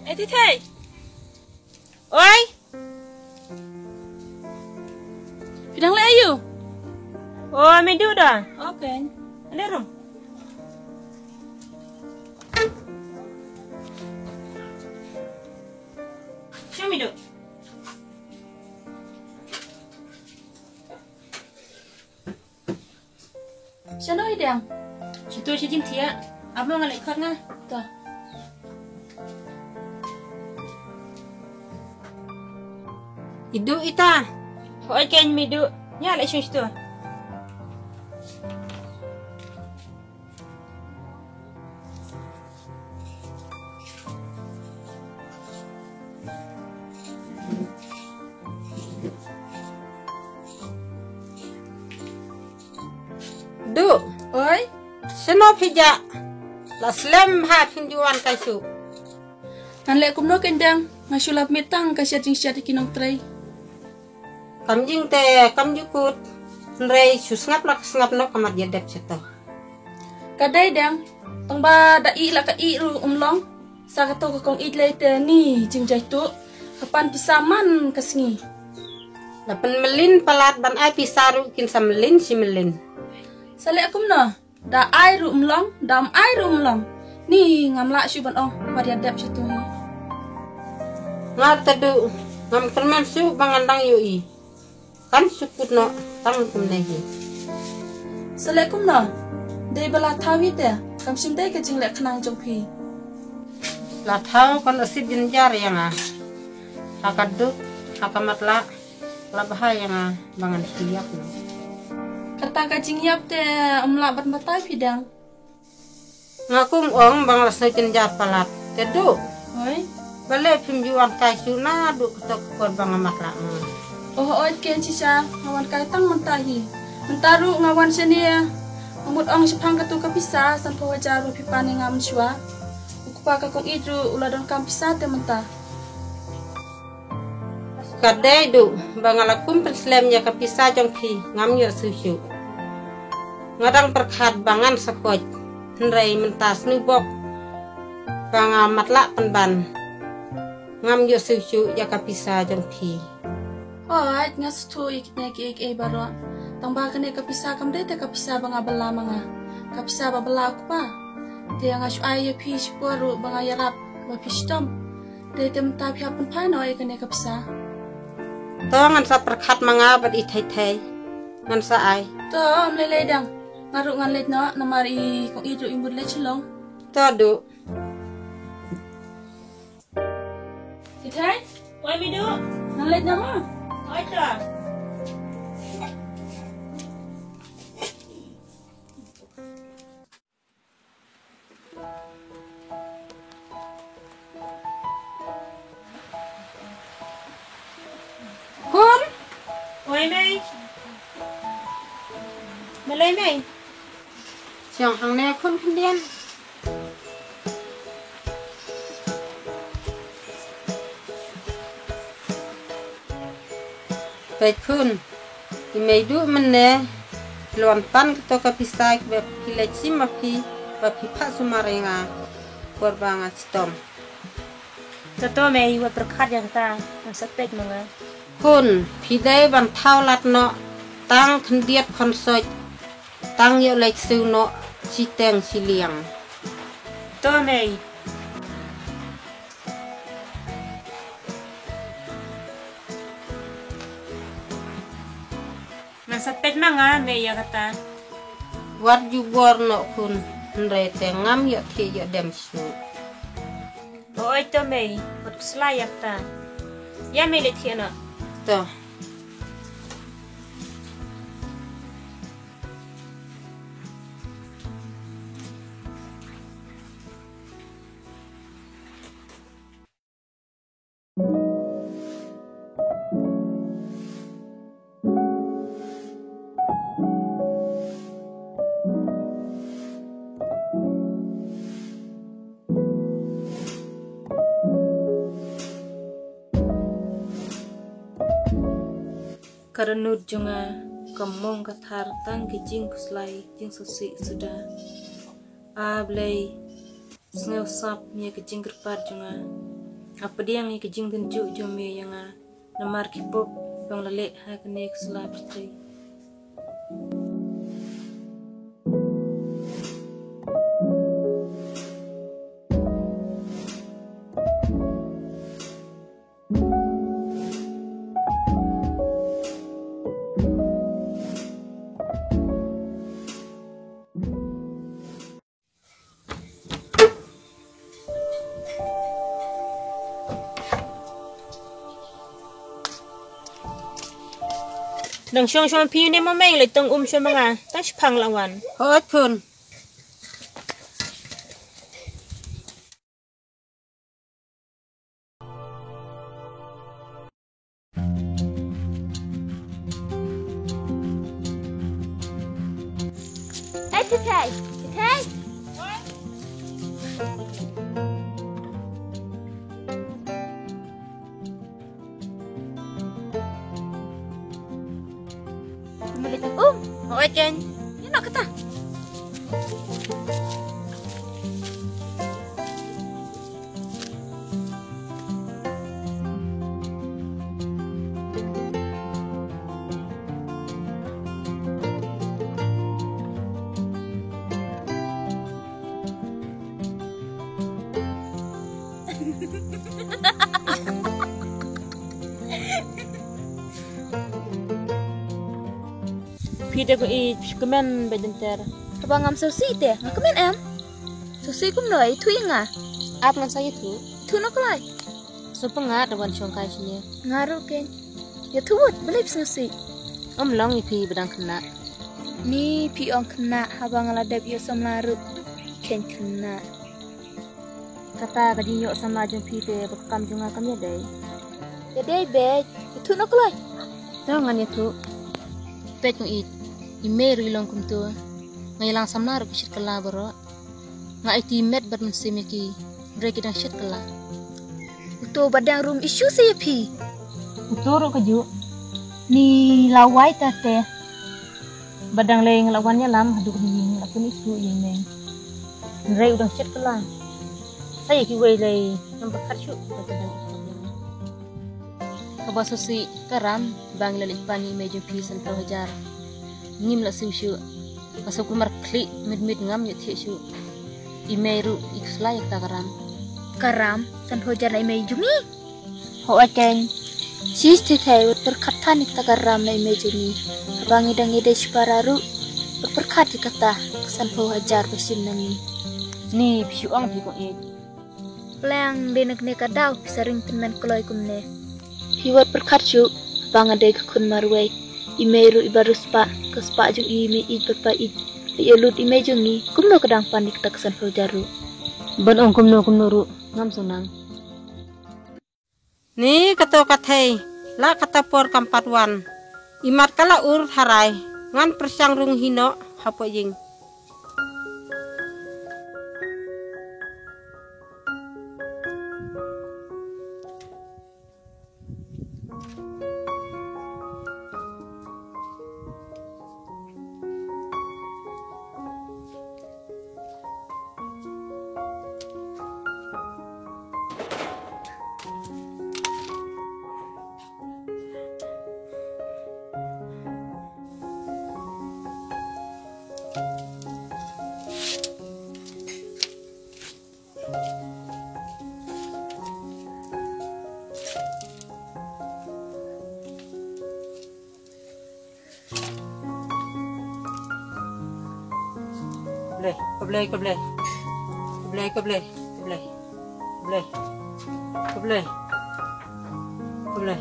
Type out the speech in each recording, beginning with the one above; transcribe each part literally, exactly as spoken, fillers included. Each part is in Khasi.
Eh, Thei Thei. Oi. Phi dang leh aiu? Oh, me duh da. Okay. Ande rum. Shu me duh. Shano i dang? Shu tu shi jingthiah. Amo nga leh khot nga. To. I duh ita. Hoi ken mi duh. Nya leh shu tu. Duh. Oi. Shano phi jah? La slem ha phin ju wan kai shu. Ngan leh kumno kein dang, nga shu lap mit tang ka shet jingshet ki nongtrei. Kam jing te kam ju kut. Hynrei shu sngap la ka sngap noh ka mat ïa dep shet to. Ka dei dang, tang ba da i la ka i ruh um long. Sa kato ka kong ïeit lei te ni jingjaituh. Ka pan pisa man ka sngi. La pynmlien palat ban ai pisa ruh kin sa mlien shi mlien. Sa leh kumno? Da ai ruh um long, da um ai ruh um long. Ni ngam lah shuh ban ong, mat ïa dep sha tu hi. Nga te duh, ngam kyrmen shuh ba ngan dang ïohi. Kan shu kut noh tang kumne hi. Sa leh kumno? Dei ba la thaw hi te, kam shym dei ka jingleh khnang jong phi. La thaw kan asip jynjar ïa nga. Ha ka duk, ha ka matlah. La bha ïa nga ba ngan shu ïap noh. Kata ka jingïap te ym lah ban batai phi dang. Nga kum ong ba nga la sngewjynjar palat. Te duh. Oi. Balei phim ju wan kai shuh naduh kato ka por ba nga matlah ma nga. Oh oi ken shisha, nga wan kai tang mynta hi. Mynta ruh nga wan shane. Nga mut ong shaphang katu ka pisa sanphew hajar ruh phi pan ïa nga mynshuwa. U kpa ka kong ïeit ruh u la donkam pisa te mynta. Ka dei duh ba nga la kum pynslem ïa ka pisa jong phi, ngam ïoh shuh shuh. Nga dang pyrkhat ba ngan sa koit, hynrei mynta sngewbok ba nga matlah pynban. Ngam ïoh shuh shuh ïa ka pisa jong phi. Hooid, nga sngewthuh ïa kine kiei kiei baroh. Tang ba kane ka pisa kam dei te ka pisa ba nga bylla ma nga. Ka pisa ba bylla u kpa. Te nga shu ai ïa phi shipor ruh ba nga ïarap ba phi shitom. Te te mynta phi hap pynphai noh ïa kane ka pisa. To ngan sa pyrkhat ma nga bad i Thei Thei. Ngan sa ai. To ym lei lei dang. Nga ruh ngan leit noh namar i kong Ïeit ruh i mut leit sha long. To duh. Thei Thei. Oi mi duh. Ngan leit noh ma. Oi to. Khun. Oi mei. Balei mei? Shong hangne khun khyndiat. Peit khun, i mei duh mynne, la wan pan kato ka pisa kiba phi leit shim ma phi, ba phi phah sumar ïa nga, por ba nga chitom. Kato mei, wat pyrkhat ïa kata, ngan sa peit ma nga. Khun, phi dei ban thaw lad noh, tang khyndiat khon soit, tang ïoh leit siew noh, shiteng shiliang. To mei. Ngan sa peit ma nga mei ïa kata. Wat ju bor noh khun, hynrei te ngam ïoh thiah ïoh dem shuh. Oi to mei, wat khuslai ïa kata. Ïa mei leit thiah noh. To. Ka rynnud jong nga ka mong ka thar tang ki jingkhuslai jingsngewsih suda. A Blei, sngewsap ïa ka jingkyrpad jong nga. Nga pdiang ïa ka jingdon juh jong me ïa nga, namar ki pop ba nga la leh ha kane ka sla pyrthei. Dang shong shong phi ne mo meng le tong um shong ma nga. Tang shipang la wan. Hooid khun. Hey, Tithai. Tithai. Mali tang um. Hooid ken. Ïa na kata. Phi te ko i kmen ba jenter. Haba ngam sngewsih te, nga kmen em. Sngewsih kumno, i thu i nga. Ap man sa i thu. Thu no klai. So pyngat da wan shong kai shini. Nga ruh ken. Ïa thu wut, balei phi sngewsih. Ym long i phi ba dang khynnah. Ni phi ong khynnah haba nga la dep ïoh samla ruh. Ken khynnah. Kata ka jingïoh samla jong phi te ba ka kam jong nga kam ïadei. Ïadei beit, ïathuh noh kloi. To ngan ïathuh. Peit kong ïeit, i mei ruh i long kumto. Nga ïalang samla ruh ki shit kylla baroh. Nga aiti met bad mynsiem ïa ki, hynrei ki dang shit kylla. Uto ba dang rum issue sa ïa phi. Uto ruh kajuh. Ni lawei ta te. Ba dang lei nga la wan ïalam haduh hi nga la pynithuh ïa i mei. Hynrei u dang shet kylla. Sa ïa kiwei lei ngam pyrkhat shuh ba ka dang ithuh ïa nga. Kaba sngewsih ka ram ba ngi la leit pan ïa i mei jong phi sanphew hajar. Ngim la siew shuh. Ka sngewkmen khlieh mit mit ngam ïohthiah shuh. I mei ruh i khuslai ïa kata ka ram. Ka ram sanphew hajar na i mei jong ngi. Hooid keiñ. Shi shisha te wat pyrkhat than ïa kata ka ram na i mei jong ngi. Haba ngi dang ïadei shipara ruh wat pyrkhat ïa kata ka sanphew hajar ba shim na ngi. Ni phi shu ong phi kong ïeit. Pleng dei na kane ka daw phi sa ring tymmen kloi kumne. Phi wat pyrkhat shuh haba nga dei ka khun marwei. I mei ruh iba riewspah, ka spah jong i mei ïeit bad pa ïeit. Ba ïoh lut i mei jong ngi kumno ka dang pan ïa kata ka sanphew hajar ruh. Ban ong kumno kumno ruh ngam sngewsih. Ni kato ka thei, la kata por kam pat wan. Imat ka la ur tharai, ngan pyrshang rung hi noh hapoh ïing. Khublei, khublei. Khublei, khublei, khublei. Khublei. Khublei. Khublei.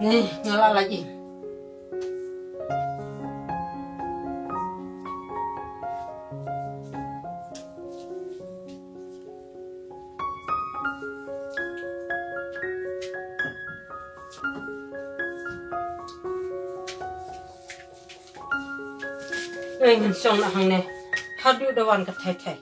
Ni, nga la lait. Ei, ngan shong noh hangne. Haduh da wan ka thei thei.